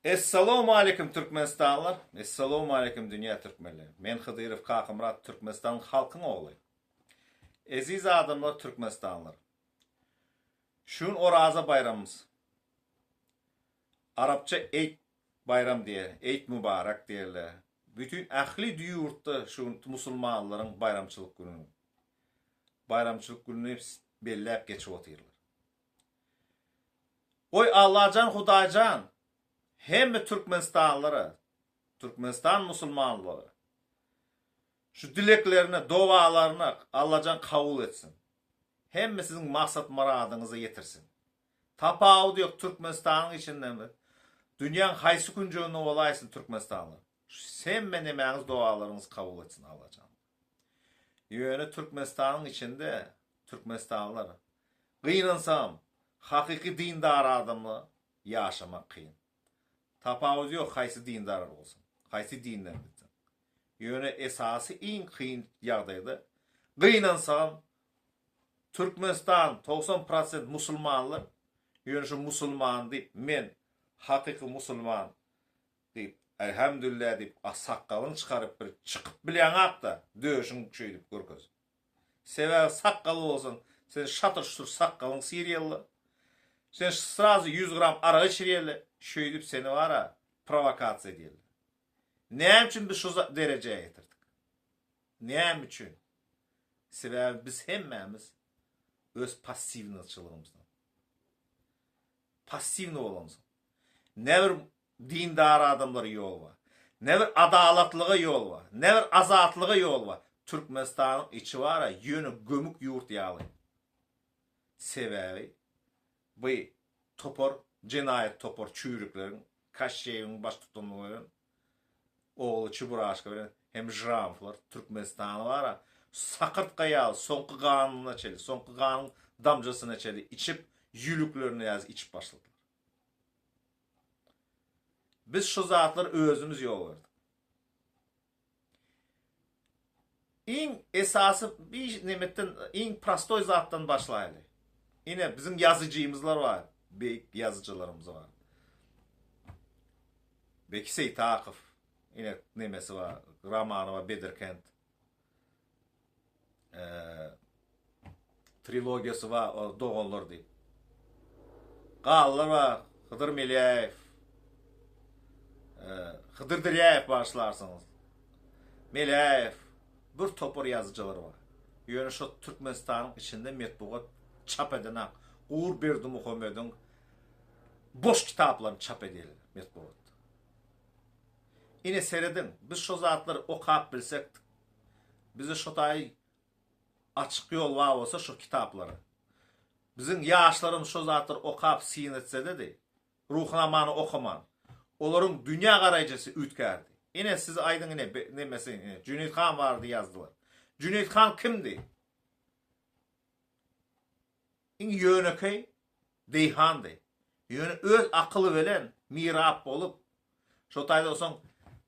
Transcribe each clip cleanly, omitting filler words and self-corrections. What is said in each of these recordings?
Essalawmaleýkim Türkmenistanlylar, Essalawmaleýkim dünýä türkmenleri. Men Hydyrow Kakamyrat Türkmenistanyň halkyň ogly. Eziz adamlar Türkmenistanlylar. Şu gün Oraza baýramymyz. Arapça Eýt baýram diýer, Eýt mübarek diýerler. Bütin ähli ýurtda şu gün musulmanlaryň baýramçylyk güni. Baýramçylyk gününi belläp geçip otyrlar. Goý Allajan Hudaýjan hemme Türkmenistanlylara, Türkmenistan musulmanlara şu dileklerini, dogalaryny Allajan kabul etsin. Hemme siziň maksat myradyňyza ýetirsin. Tapawudy ýok Türkmenistanyň içindemi, dünýäň haýsy künjeginde bolaýsyn Türkmenistanlylar. Şu hemme nemäňiz dogalaryňyzy kabul etsin Allajan. Ýöne Türkmenistanyň içinde Türkmenistanlylar gynansagam hakyky dindar adamla ýaşamak kyn. Tapawudy ýok haýsy dindar bolsaň, haýsy dinden gitseň. Ýöne esasy iň kyn ýagdaýda gynansagam Türkmenistan 90 prosent musulmanlar ýöne şu musulman diýip men hakyky musulman Diýip, Elhamdülillah diýip, a sakgalyňy çykaryp bir çykyp bilýäňakda, döşüň şeýdip görkez. Sebäbi sakgaly bolsaň, sen şatyr-şutur sakgalyň syrýaly. Sen srazy ýüz gram arak içirýäli, şeýdip seni bar-a prowokasiýa edýäli. Näme üçin biz şu derejä getirdik? Näme üçin? Sebäbi biz hemmämiz öz passiwnyçylygymyzdan. Passiwny bolansoň. Ne bir dindar adamlara ýol bar. Ne bir adalatlyga ýol bar. Ne bir azatlyga ýol bar. Türkmenistanyň içi bar-a ýöne gömük ýurt ýaly. Sebäbi bu topar jenaýat topar çüýrükleriň Kaşşeýewiň baştutanlygy bilen ogly Çuburaşka bilen hem Žramowlar Türkmenistany bar-a sakyrtga ýaly soňky ganyna çenli, soňky ganyň damjasyna çenli içip, ýülüklerine ýaly içip başladylar. Biz şu zatlary özümiz ýol berdik. Iň esasy bir nemetden, iň prostoý zatdan başlaýly. Ine biziň ýazyjymyzlar bar, beýik ýazyjylarymyz bar. Beki Seýtakow, ine nemesi bar, romany bar Bedirkent. Trilogiýasy bar, o Doganlar diýip. Gallar bar, Hydyr Meläýew. Hydyr Derýaýew bagyşlarsyňyz. Meläýew, bir topar ýazyjylar bar. Ýöne şo Türkmenistanyň içinde metbugat çap edenak. Gur Berdimuhamediň boş kitaplaryny çap edýärler metbugatda. Ine serediň, biz şo zatlary okap bilsekdik. Bize şo taýy açyk ýol bar bolsa şo kitaplara. Biziň ýaşlarymyz şo zatlary okap syn etsededi, Ruhnamany okaman, olaryň dünýä garaýjysy üýtgärdi. Ine siz aýdyň ine nemesi ine Jüneýit han barada ýazdylar. Jüneýit han kimdi? Iň ýönekeý deýhandy. Ýöne öz akyly bilen mirap bolup, şo taýda soň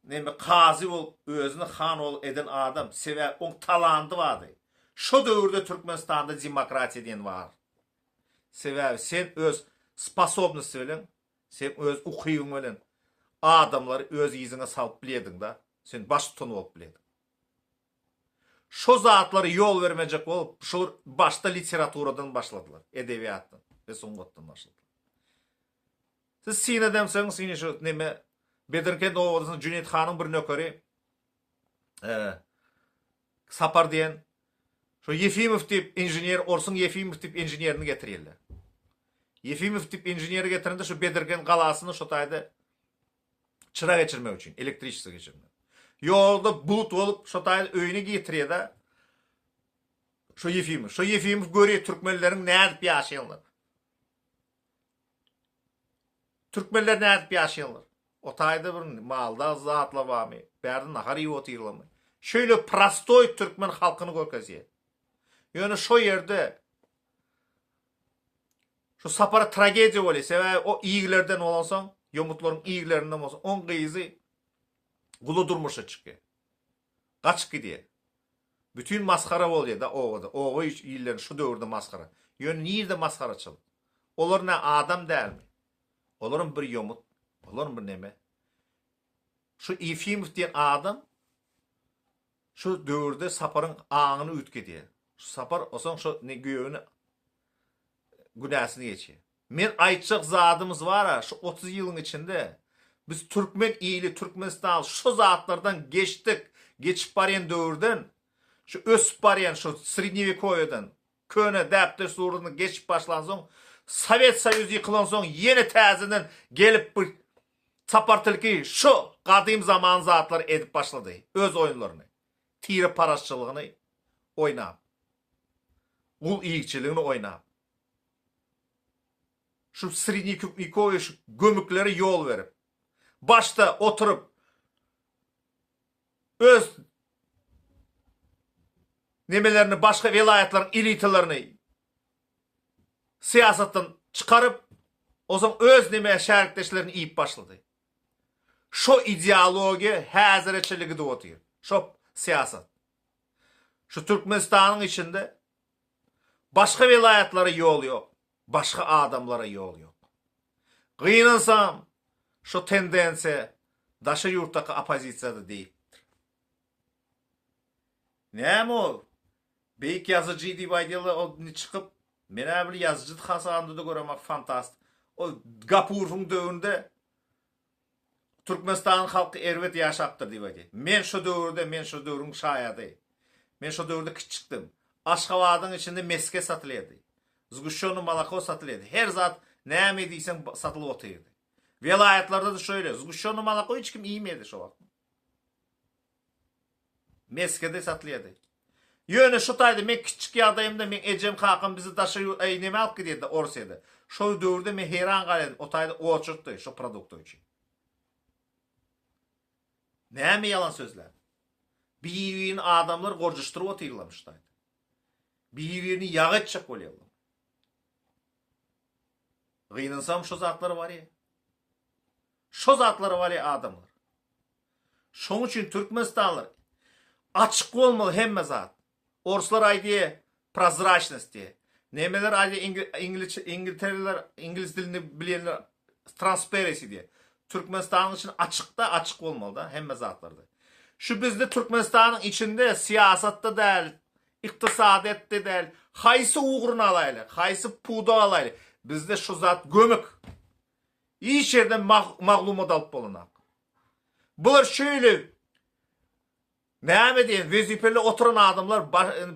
neme kazy bolup özüni han bolup eden adam, sebäbi oň talandy bardy. Şo döwürde Türkmenistanda demokratiýa diýen bar. Sebäbi sen öz sposobnosty bilen, sen öz ukybyň bilen adamlary öz yzyňa salyp bilýediň-da, sen baştutan bolup bilýediň. Şo zatlara ýol bermejek bolup, şolar başda literaturadan başladylar, edebiýatdan we sungatdan başladylar. Siz syn edemseňiz, ine şu neme Bedirkent obasynda Jüneýit hanyň bir nökeri Sapar diýen şo Ýefimow diýip inžener, orsuň Ýefimow diýip inženerini getirýärler. Ýefimow diýip inženeri getirende şu Bedirkent galasyny şo taýda çyra geçirmek üçin, elektriçestvo geçirmek. Ýolda bulut bolup şo taýda öýüne getirýär-de şo Ýefimow. Şo Ýefimow görýär türkmenleriň nädip ýaşaýanlaryny. Türkmenler nädip ýaşaýarlar? O taýda bir malda zatlar barmy? Bärde nahar iýip otyrlarmy? Şeýle prostoý türkmen halkyny görkezýär. Ýöne şo ýerde şu sapara tragediýa bolýar. Sebäbi o iglerden bolansoň, ýomutlaryň iglerinden bolsa, oň gyzy gula durmuşa çykýar. Gaçyp gidýär. Bütin masgara bolýar-da obada. Oba illerini şu döwürde masgara. Ýöne nirde masgaraçylyk? Olar nä adam dälmi? Olaram bir ýomut. Bular bir neme. Şu Ýefimow diýen adam şu döwürde Saparyň aňyny üýtgedýär. Şu Sapar osaň şo ne güýewini günäsini geçýär. Men aýtjak zadymyz bar-a, şu 30 ýylyň içinde biz türkmen ili, Türkmenistan şu zatlardan geçdik, geçip barýan döwürden, şu ösüp barýan şu srednewekowýadan, köne däp-dessurdan geçip başlansoň, Sowet Soýuzy ýykylansoň ýene täzeden gelip bu Sapar tilki şu gadym zaman zatlary edip başlady, öz oýunlaryny, tireparazçylygyny oýnap, gul iýgiçiligini oýnap. Şu srednewekowýe şu gömüklere ýol berip, başda oturyp öz nemelerini başga welaýatlaryň elitalaryny syýasatdan çykaryp, onsoň öz neme şärikdeşlerini iýip başlady. Şo ideologiýa häzire çenli gidip otyr. Şo syýasat. Şu Türkmenistanyň içinde başga welaýatlara ýol ýok, başga adamlara ýol ýok. Gynansam, şo tendensiýa daşary ýurtdaky oppozisiýada diýipdir. Näme ol? Beýik ýazyjy diýip aýdýarlar, ol indi çykyp, men-ä bir ýazyjy hasabynda-da göremok, fantast. Ol Gapurowyň döwründe Türkmenistanyň halky erbet ýaşapdyr diýip aýdýar. Men şo döwürde, men şo döwrüň şaýady. Men şo döwürde kiçjikdim. Aşgabadyň içinde mesge satylýardy. Zguşşony moloko satylýardy. Her zat näme diýseň satylyp otyrdy. Welaýatlarda-da şeýle. Zguşşony moloko hiç kim iýmeýärdi şo wagt. Mesge-de satylýardy. Ýöne şu taýda men kiçjik ýagdaýymda meň ejem kakam bizi daşary ýurt äý neme alyp gidýärdi Orsýede. Şol döwürde men heýran galýardym o taýda oçurtdy şo produkta üçin. Näme ýalan sözläp. Bir-birini adamlar gorjuşdyryp otyrlarmyş şu taýda. Bir-birini ýag etjek bolýarlar. Gynansam şo zatlar barýa. Şo zatlar barýa adamlar. Şoň üçin türkmenistanlylar açyk bolmaly hemme zat. Orslar aýdýa prozraçnost diýe. Nemeler aýdýa ingliz ingiltereler ingliz dilini bilýänler transparency diýe. Türkmenistanyň içinde açykda açyk bolmalyda hemme zatlarda. Şu bizde Türkmenistanyň içinde syýasatda däl, ykdysadyýetde däl, haýsy ugruny alaýly, haýsy pudagy alaýly, bizde şu zat gömük. Hiç ýerden maglumat alyp bolanak. Bular şeýle näme diýen wezipeli oturan adamlar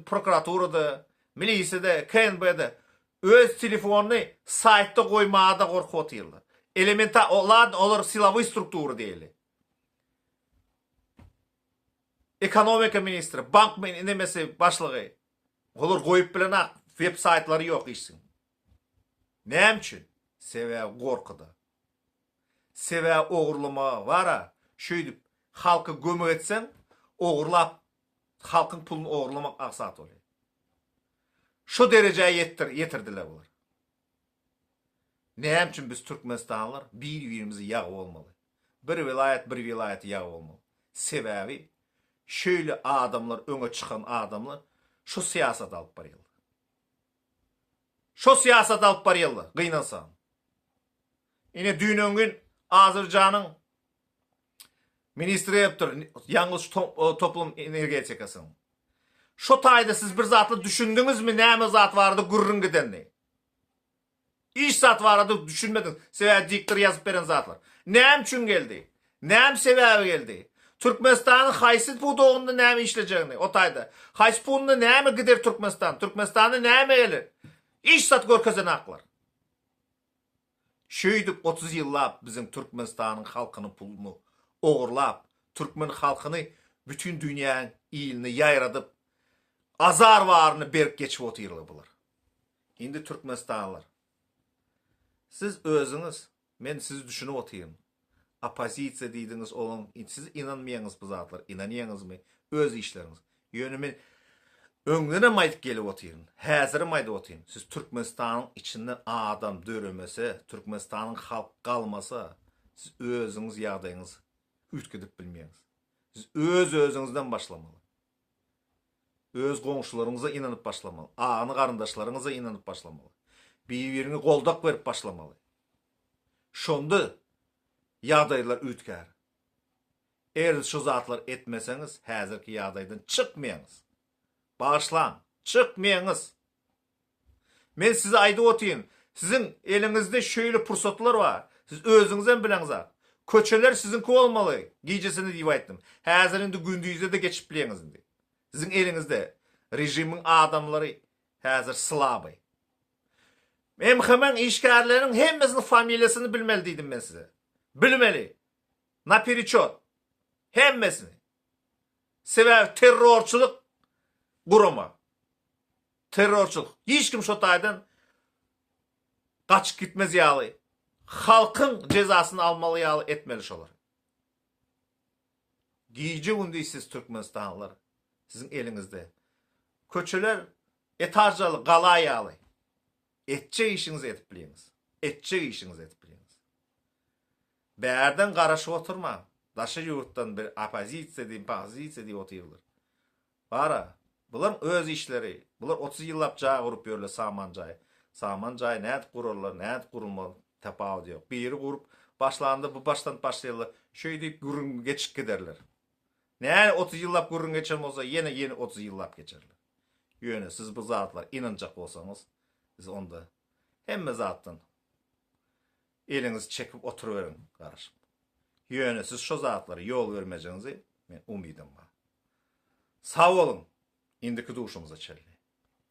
prokuraturada, milisiyada, KNB-de öz telefonyny saýtda goýmaga-da gorkup otyrlar. Elementar, ladno, olar silowyý struktura diýeli. Ekonomika ministri, bank nemesi başlygy. Olar goýup bilenak, web saýtlary ýok işsiň. Näme üçin? Sebäbi gorkuda. Sebäbi ogurlamaga bar-a, şeýdip halka gömek etseň, ogurlap, halkyň puluny ogurlamak aňsat bolýar. Şo derejä ýetdir, ýetirdiler bular. Näme üçin biz türkmenistanlylar bir-birimize ýagy bolmaly? Bir welaýat bir welaýata ýagy bolmaly. Sebäbi şeýle adamlar öňe çykan adamlar şu syýasaty alyp barýarlar. Şo syýasaty alyp barýarlar, gynansam. Ine düýn-öňňin Azerbaýjanyň ministri gelipdir, ýangyç toplum energetikasynyň. Şo taýda siz bir zatlar düşündiňizmi, näme zat barada gürrüň gidenini? Hiç zat barada düşünmediňiz. Sebäbi diktor ýazyp beren zatlar. Näme üçin geldi? Näme sebäbi geldi? Türkmenistanyň haýsy pudagynda näme işlejegini, o taýda. Haýsy pudagynda näme gider Türkmenistan? Türkmenistanda näme geler? Hiç zat görkezenaklar. Şeýdip 30 ýyllap biziň Türkmenistanyň halkynyň puluny ogurlap, türkmen halkyny bütin dünýäň iline ýaýradyp, azar baryny berip geçip otyrlar bular. Indi türkmenistanlylar siz özüňiz men sizi düşünip otyryn oppozisiýa diýdiňiz olaň siz ynanmaýaňyz bu zatlara ynanýaňyzmy öz işleriňiz ýöne men öňdenem aýdyp gelip otyryn häzirem aýdyp otyryn siz türkmenistanyň içinde adam döremese türkmenistanyň halk galmasa siz özüňiz ýagdaýyňyz üýtgedip bilmeýäňiz siz öz özüňizden başlamaly. Öz goňşularyňyza ynanyp başlamaly. Agany-garyndaşlaryňyza ynanyp başlamaly. Bir-biriňe goldak berip başlamaly. Şonda. Ýagdaýlar üýtgär. Eger şu zatlary etmeseňiz, häzirki ýagdaýdan çykmaýaňyz. Bagyşlaň, çykmaýaňyz. Men size aýdyp otyryn, siziň eliňizde şeýle pursatlar bar, siz özüňizem bileňzak. Köçeler siziňki bolmaly, gijesine diýip aýtdym. Häzir indi gündizde-de geçip bilýäňiz indi. Siziň eliňizde režimiň adamlary häzir slabyý. MHM-iň işgärleriniň hemmesiniň familiýasyny bilmeli diýdim men size. Bilmeli. Napereçot. Hemmesini. Sebäbi terrorçylyk gurama. Terrorçylyk. Hiç kim şo taýdan gaçyp gitmez ýaly, halkyň jezasyny almaly ýaly etmeli şolary. Gije-gündiz siz türkmenistanlylar, siziň eliňizde. Köçeler etažaly gala ýaly. Etjek işiňizi edip bilýäňiz. Etjek işiňizi edip bilýäňiz. Bärden garaşyp oturmaň. Daşary ýurtdan bir oppozisiýa diýip, pozisiýa diýip otyrlar. Bara, bularyň öz işleri. Bular 30 ýyllap jaý gurup ýörler, saman jaý. Saman jaý nädip gurarlar, nädip gurulmaz, tapawudy ýok. Biri gurup başlanda bu başdan başlaýarlar. Şeýdip gürrüň geçip giderler. Näme 30 ýyllap gürrüň geçen bolsa, ýene ýene 30 ýyllap geçerler. Ýöne siz bu zatlara ynanjak bolsaňyz, siz onda hemme zatdan eliňizi çekip oturyberiň garaşyp. Ýöne siz şo zatlara ýol bermejegiňizi men umydym bar. Sag boluň, indiki duşumyza çenli.